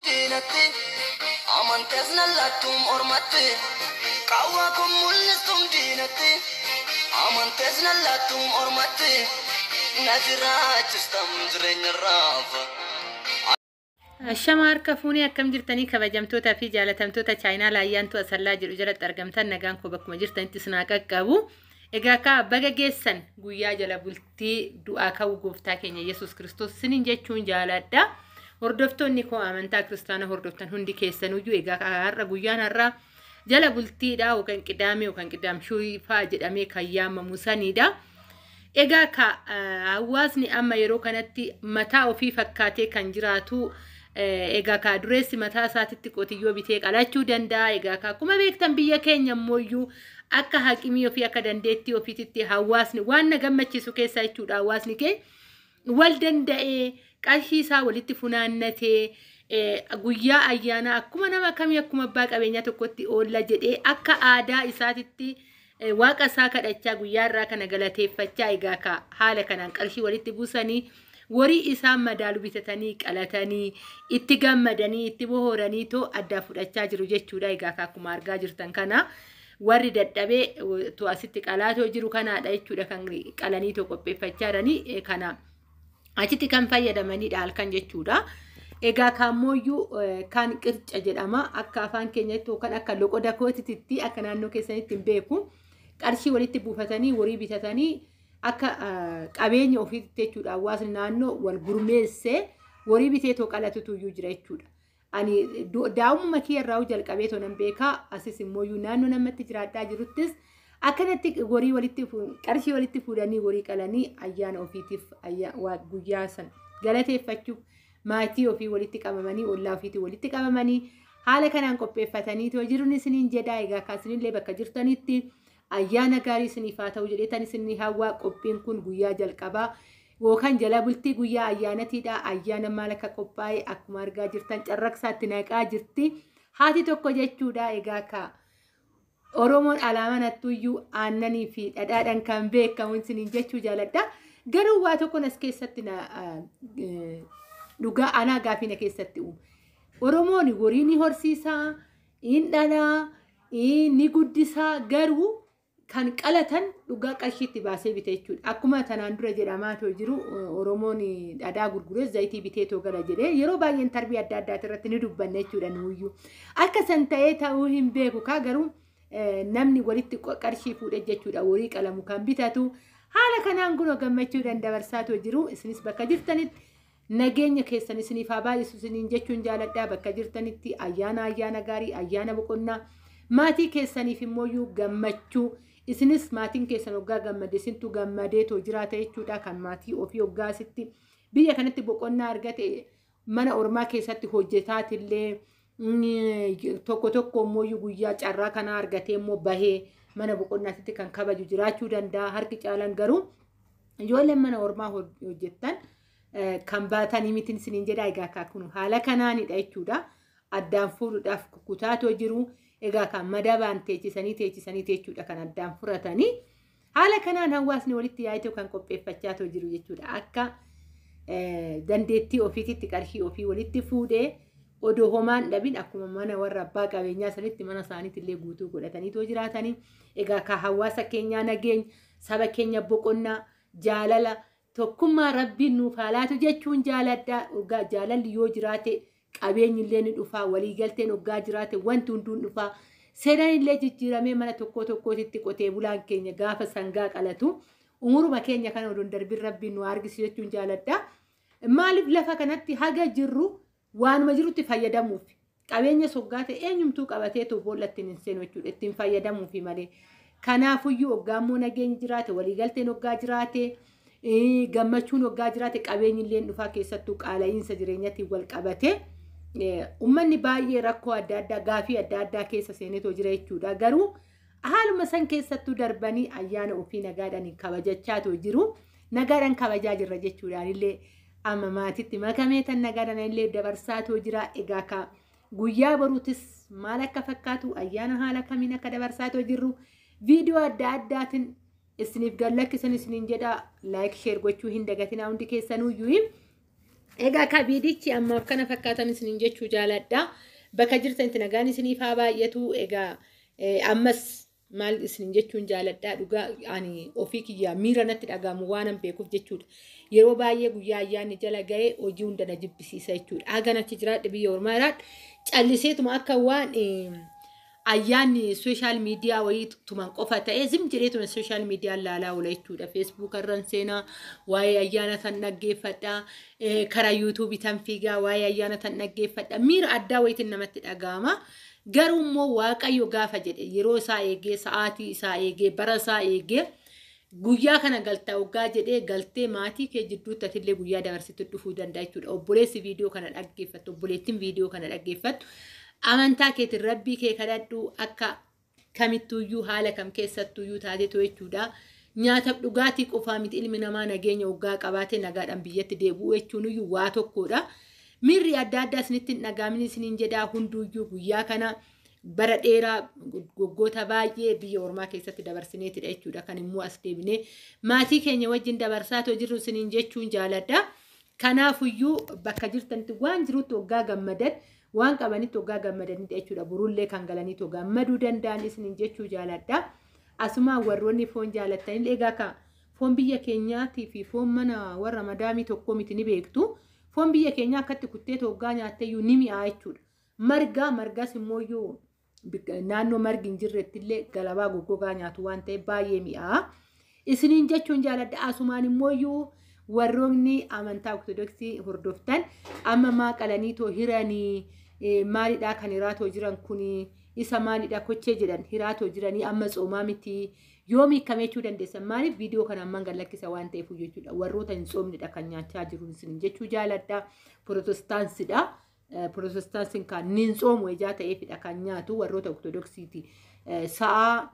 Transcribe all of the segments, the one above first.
Diinatti amantees nallattuum ormatti, qaawwaa kun mul'istuum diinatti, amantees nallattuum ormatti, na jiraachistam jireenya raafa. Shama harka fuunee, akkam jirtanii kabajamtootaa fi jaalatamtoota chaayinaa laayyaantu asallaa jedhu jalatti argamtan? Nagaan koo bakkuma jirtanitti isin haa qaqqabu. Egaa akka baga geessan guyyaa jala bultii du'aa ka'uu gooftaa keenya Yesuus Kiristoos isiniin jechuun jaaladha. Hordoftoonni koo amantaa kiristaanaa hordoftan hundi keessanuyyuu, egaa har'a guyyaan har'aa jala bultiidha, yookaan qidaamee yookaan qidaamshuu fa'aa jedhamee kan yaamamu sanidha. Egaa ka hawaasni amma yeroo kanatti mataa ofii fakkaatee kan jiraatu, egaa ka dureessi mataa isaatitti qotiyyoo bitee qalachuu danda'a. Egaa ka akkuma beektan biyya keenya ammoo akka haqimii ofii, akka dandeettii ofiititti hawaasni, waan na gammachiisu keessaa jechuudha, hawaasni kee wal danda'ee qarshii isaa walitti funaannatee guyyaa ayyaanaa akkuma nama kamii, akkuma abbaa qabeenyaa tokkotti oolla jedhee, akka aadaa isaatitti waaqa isaa kadhachaa, guyyaa irraa kana galateeffachaa, egaa ka haala kanaan qarshii walitti buusanii, horii isaan madaalu bitatanii, qalatanii, itti gammadanii, itti bohooranii too addaa fudhachaa jiru jechuudha. Egaa ka akkuma argaa jirtan kana warri dadhabee too asitti qalaatoo jiru kanaadha jechuudha, kan qalanii too qopheeffachaa jiranii kana achitti kan fayyadamanidha halkan jechuudha. Egaa kaammooyyuu kan qirca jedhama akka afaan keenyatti yookaan akka loqoda kootitti, akka naannoo keessanitti hin beeku. Qarshii walitti buufatanii, horii bitatanii, akka qabeenya ofiitti jechuudha, hawaasni naannoo wal gurmeessee horii bitee too qalatutu iyyuu jira jechuudha. Ani daa'imuma kiyya irraa jalqabee too nan beekaa, asis immoo naannoo namatti jiraadhaa jiruttis akkanatti horii walitti, qarshii walitti fuudhanii, horii qalanii, ayyaana ofiitiif, guyyaa san galateeffachuuf maatii ofii walitti qabamanii, ollaa ofiitii walitti qabamanii, haala kanaan qopheeffatanii too jiruun isiniin jedhaa. Egaa kaasinillee bakka jirtanitti ayyaana gaarii isiniif haa ta'u jedheetan isinii hawwaa. Qophiin kun guyyaa jalqabaa yookaan jala bultii guyyaa ayyaanatiidha. Ayyaana maal akka qophaa'e akkuma argaa jirtan carraqsaatti naqaa jirti haati tokko jechuudha. Egaa ka Oromoon alaamaa nattuyyuu aannanii fi dhadhaadhaan kan beekamu isiniin jechuu jaaladha. Garuu waa tokko as keessatti dhugaa anaa gaafii na keessatti uuma. Oromoon horii ni horsiisaa, hin dhalaa, ni guddisaa, garuu kan qalatan dhugaa qarshiitti baasee bite jechuudha. Akkuma tanaan dura jedhamaa too jiru, Oromoon dhadhaa gurguree zayitii bitee too gala jedhee yeroo baay'een tarbii adda addaati irratti ni dubbanna jechuudha nuuyyuu. Akka san ta'ee ta'uu hin beeku kaa, garuu namni walitti qarshii fuudhee jechuudha horii qalamu kan bitatu. Haala kanaan kunoo gammachuudhaan dabarsaa too jiru. Isinis bakka jirtanitti nageenya keessan isiniif haa baay'isu isiniin jechuun jaaladhaa. Bakka jirtanitti ayyaana ayyaana gaarii, ayyaana boqonnaa, maatii keessaniif immoo gammachuu. Isinis maatiin keessan hoggaa gammade isintu gammadee too jiraata jechuudha. Kan maatii ofii hoggaasitti biyya kanatti boqonnaa argate mana ormaa keessatti hojjetaatillee, tokko tokko immoo guyyaa carraa kanaa argatee immoo bahee mana boqonnaatitti kan kabaju jiraachuu danda'a. Harki caalan garuu ijoolleen mana ormaa hojjettan kan baatanii mitiin isiniin jedha. Egaa kun haala kanaanidha jechuudha. Addaan fuudhuudhaaf kukutaatoo jiru. Egaa kan madabaan teechisanii teechisanii jechuudha kan addaan furatanii. Haala kanaan hawaasni walitti yaa'ee kan qopheeffachaa jiru jechuudha. Akka dandeettii ofiititti qarshii ofii walitti fuudhee, odoo homaan dhabin, akkuma mana warra abbaa qabeenyaa sanitti mana isaaniitti illee guutuu godhatanii too jiraatanii. Egaa ka hawaasa keenyaa nageenya, saba keenya boqonnaa, jaalala, tokkummaa rabbiin nuuf haa laatu jechuun jaaladha. Dhugaa jaalalli yoo jiraate qabeenyi illee ni dhufaa, waliigalteen hoggaa jiraate wanti hunduun dhufaa. Seeraan illee jijjiiramee mana tokko tokkootitti qotee bulaan keenya gaafa sangaa qalatu umuruma keenya kana odoon darbin rabbiin nu argisiisu jechuun jaaladha. Maaliif lafa kanatti haga jirru waanuma jirutti fayyadamuuf, qabeenya soggaa ta'e eenyumtuu qabateetu boolla ittiin hin seenu jechuudha, ittiin fayyadamuufi malee. Kanaafuyyuu hoggaammoo nageenyi jiraate, waliigalteen hoggaa jiraate, gammachuun hoggaa jiraate, qabeenyi illee dhufaa. Keessattuu qaala'iinsa jireenyaatiin wal qabate uummanni baay'ee rakkoo adda addaa, gaafii adda addaa keessa seenetoo jira jechuudha. Garuu haaluma san keessattuu darbanii ayyaana ofii nagaadhaan kabajachaatoo jiru. Nagaadhaan kabajaa jirra jechuudhaan illee amma maatitti makamee tan nagaadhaan illee dabarsaatoo jira. Egaa ka guyyaa boruutis maal akka fakkaatu, ayyaana haala kamiin akka dabarsaatoo jirru viidiyoo adda addaatiin isiniif gad lakkisan isiniin jedha. Like, share gochuu hin dagatinaa hundi keessanuyyuu. Egaa kabiidichi ammaaf kana fakkaatan isiniin jechuu jaaladha. Bakka jirtanitti nagaan isiniif haa baay'atu. Egaa ammas maal isiniin jechuun jaaladha. Dhugaa ani ofii kiyyaa miira natti dhaga'amu waan an beekuuf jechuudha. Yeroo baay'ee guyyaa ayyaanni jala ga'ee hojii hunda na jibbisiisa jechuudha. Hagan achi jiraadhe biyya ormaa jiraadhe calliseetuma akka waan ayyaanni sooshaal miidiyaa wayii tuman qofa ta'ee zim jedheetuma sooshaal miidiyaa laalaa oola jechuudha. Feesbuuk irran seenaa waa'ee ayyaana tan dhaggeeffadha. Karaa yuutuubii tan fiigaa waa'ee ayyaana tan dhaggeeffadha. Miira addaa wayiitiin namatti dhaga'ama. Garuu immoo Waaqayyo gaafa jedhe yeroo isaa eegee sa'aatii isaa eegee bara isaa eegee guyyaa kana galtaa waggaa jedhee galtee maatii kee jidduutti atillee guyyaa dabarsitu dhufuu danda'a jechuudha. Obboleessi viidiyoo kana dhaggeeffattu, obboleettiin viidiyoo kana dhaggeeffattu amantaa keetiin rabbii kee kadhadhu akka kamittuyyuu haala kam keessattuyyuu taatetu jechuudha. Nyaataaf dhugaatii qofaa miti ilmi namaa nageenya waggaa qabaatee nagaadhaan biyyatti deebi'u jechuun iyyuu waa tokkodha. Miirri adda addaa isinitti hin dhaga'amin isiniin jedhaa hunduyyuu guyyaa kana bara dheeraa waggoota baay'ee biyya ormaa keessatti dabarsineetidha jechuudha. Kan immoo as deebinee maatii keenya wajjin dabarsaa too jirru isiniin jechuun jaaladha. Kanaafuyyuu bakka jirtanitti waan jirutti waggaa gammadan waan qabanitti waggaa gammadanidha jechuudha. Borullee kan galaniitu gammaduu danda'an isiniin jechuu jaaladha. Asumaan warroonni foon jaalattanillee egaa ka foon biyya keenyaatii fi foon mana warra madaamii tokko miti ni beektu. Foon biyya keenyaa akkatti kuttee waggaa nyaatteyyuu ni mi'aa jechuudha. Margaa margas immoo naannoo margi hin jirretti illee galabaa goggogaa nyaatu waan ta'eef baay'ee mi'aa. Isiniin jechuun jaaladha. Asumaan immoo warroonni amantaa Ortodoksii hordoftan amma maa qalaniitoo hiranii maalidhaa kan hiraatoo jiran kuni isa maalidhaa kochee jedhan hiraatoo jiranii amma tsoomaa miti yoom hiikamee jechuu dandeessan maaliif viidiyoo kana ammaan gad lakkisa waan ta'eef jechuudha. Warroota hin tsoomnedha kan nyaachaa jiru isiniin jechuu jaaladha. Pirotestaansidha. Pirotestaansiin kan niin tsoomu ijaa ta'eefidha kan nyaatu warroota Ortodoksiiti. Sa'a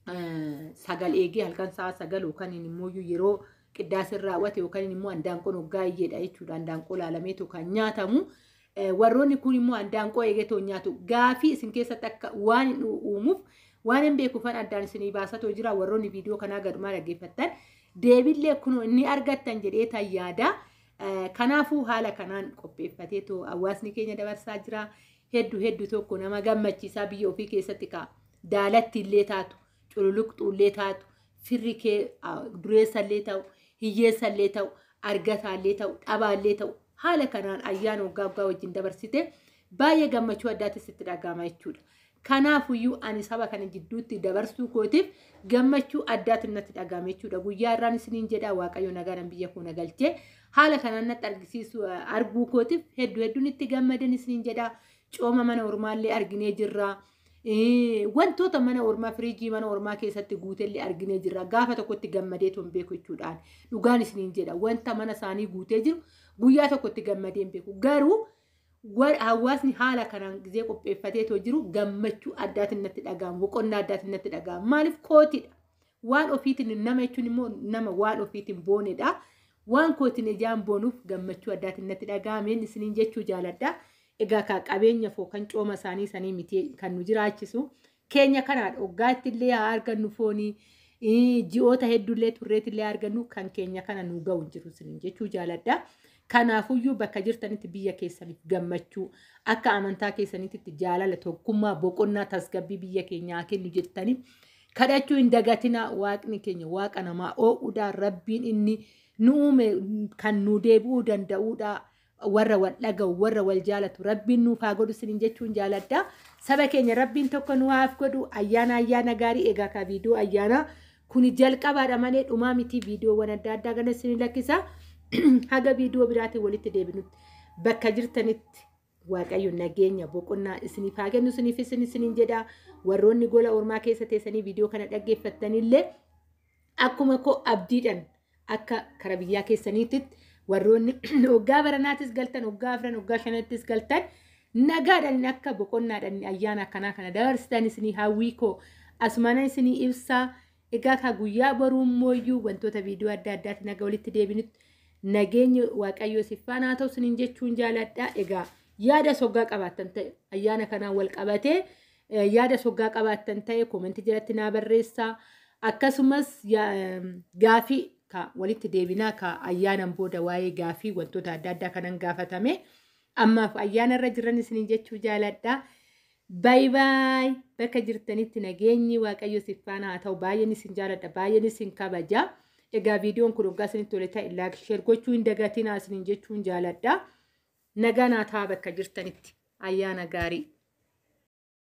9 eegee halkan sa'a 9 yookaan immoo yeroo qiddaaseen raawwate yookaan immoo handaanqoon hoggaa iyyeedha jechuudha. Handaanqoo laalameetu kan nyaatamu. Warroonni kun immoo handaanqoo eegetoo nyaatu. Gaafii isin keessatti akka waan hin uumuuf waan hin beekuufan addaan isinii baasatoo jira. Warroonni viidiyoo kanaa gadumaa dhaggeeffattan deebillee kun inni argattan jedhee tan yaada. Kanaafuu haala kanaan qopheeffateetoo hawaasni keenya dabarsaa jira. Hedduu hedduu tokko nama gammachiisaa biyya ofii keessatti ka'a. Daalatti illee taatu, cululuqxuu illee taatu, firri kee dureessa illee ta'u, hiyyeessa illee ta'u, argataa illee ta'u, dhabaa illee ta'u haala kanaan ayyaana waggaa waggaa wajjin dabarsite baay'ee gammachuu addaatti sitti dhaga'ama jechuudha. Kanaafuyyuu ani saba kana jidduutti dabarsuu kootiif gammachuu addaatti natti dhaga'ame jechuudha. Guyyaa irraan isiniin jedhaa Waaqayyo nagaadhaan biyya koo na galchee haala kanaan natti argisiisu arguu kootiif hedduu hedduun itti gammadan isiniin jedhaa. Cooma mana ormaallee arginee jirra. Wantoota mana ormaa firiijii mana ormaa keessatti guutellee arginee jirra. Gaafa tokkotti gammadeetu hin beeku jechuudhaan dhugaan isiniin jedha. Wanta mana isaanii guutee jiru guyyaa tokkotti gammadee hin beeku. Garuu hawaasni haala kanaan gizee qopheeffateetoo jiru gammachuu addaatiin natti dhaga'amu, boqonnaa addaatiin natti dhaga'amu. Maaliif kootidha? Waan ofiitiin nama jechuun immoo nama waan ofiitiin boonedha. Waan kootiin ijaan boonuuf gammachuu addaatiin natti dhaga'ameen isiniin jechuu jaaladha. Egaa ka qabeenya foo kan cooma isaanii sanii miti kan nu jiraachisu. Keenya kanaadha. Waggaatti illee haa argannu foonii, ji'oota hedduullee turreetillee haa argannu kan keenya kana nu ga'u hin jiru isiniin jechuu jaaladha. Kanaafuyyuu bakka jirtanitti biyya keessaniif gammachuu akka amantaa keessanitti jaalala tokkummaa boqonnaa tasgabbii biyya keenyaa kennu jettanii kadhachuu hin dagatinaa. Waaqni keenya waaqa namaa oo'uudhaan rabbiin inni nu uume kan nu deebi'uu danda'uudha. Warra wal dhaga'u warra wal jaalatu rabbiin nuuf haa godhu isiniin jechuun jaaladha. Saba keenya rabbiin tokko nu haaf godhu. Ayyaana ayyaana gaarii. Egaa ka viidiyoo ayyaana kuni jalqabaadha malee dhumaa miti. Viidiyoowwan adda addaa kana isin lakkisa. Haga viidiyoo biraatiin walitti deebinutti bakka jirtanitti Waaqayyo nageenya boqonnaa isiniif haa kennu isiniif isin isiniin jedha. Warroonni gola ormaa keessa teessanii viidiyoo kana dhaggeeffattanillee akkuma koo abdiidhaan akka kara biyyaa keessaniitti warroonni waggaa baranaatis galtan, waggaa 4, waggaa 5ttis galtan nagaadhaan akka boqonnaadhaan ayyaana akkanaa kana dabarsitan isinii hawwii koo asumaan isinii ibsaa. Egaa ka guyyaa boruu immoo wantoota viidiyoo adda addaatiin naga walitti deebinutti nageenyi Waaqayyoo siif faana haa ta'u isiniin jechuun jaaladha. Egaa yaada soggaa qabaattan ta'e ayyaana kanaan wal qabatee yaada soggaa qabaattan ta'e koomentii jalatti naa barreessaa. Akkasumas gaafii Ka walitti deebinaa ka ayyaanan booda waa'ee gaafii wantoota adda addaa kanan gaafatame. Ammaaf ayyaana irra jiran isiniin jechuu jaaladha. Baay baay, bakka jirtanitti nageenyi Waaqayyo si faana haa ta'u. Baay'een isin jaaladha, baay'een isin kabaja. Egaa viidiyoon kun hoggaa isinitti tole ta'e like, share gochuu hin dagatinaa isiniin jechuun jaaladha. Nagaa naa ta'a bakka jirtanitti, ayyaana gaarii.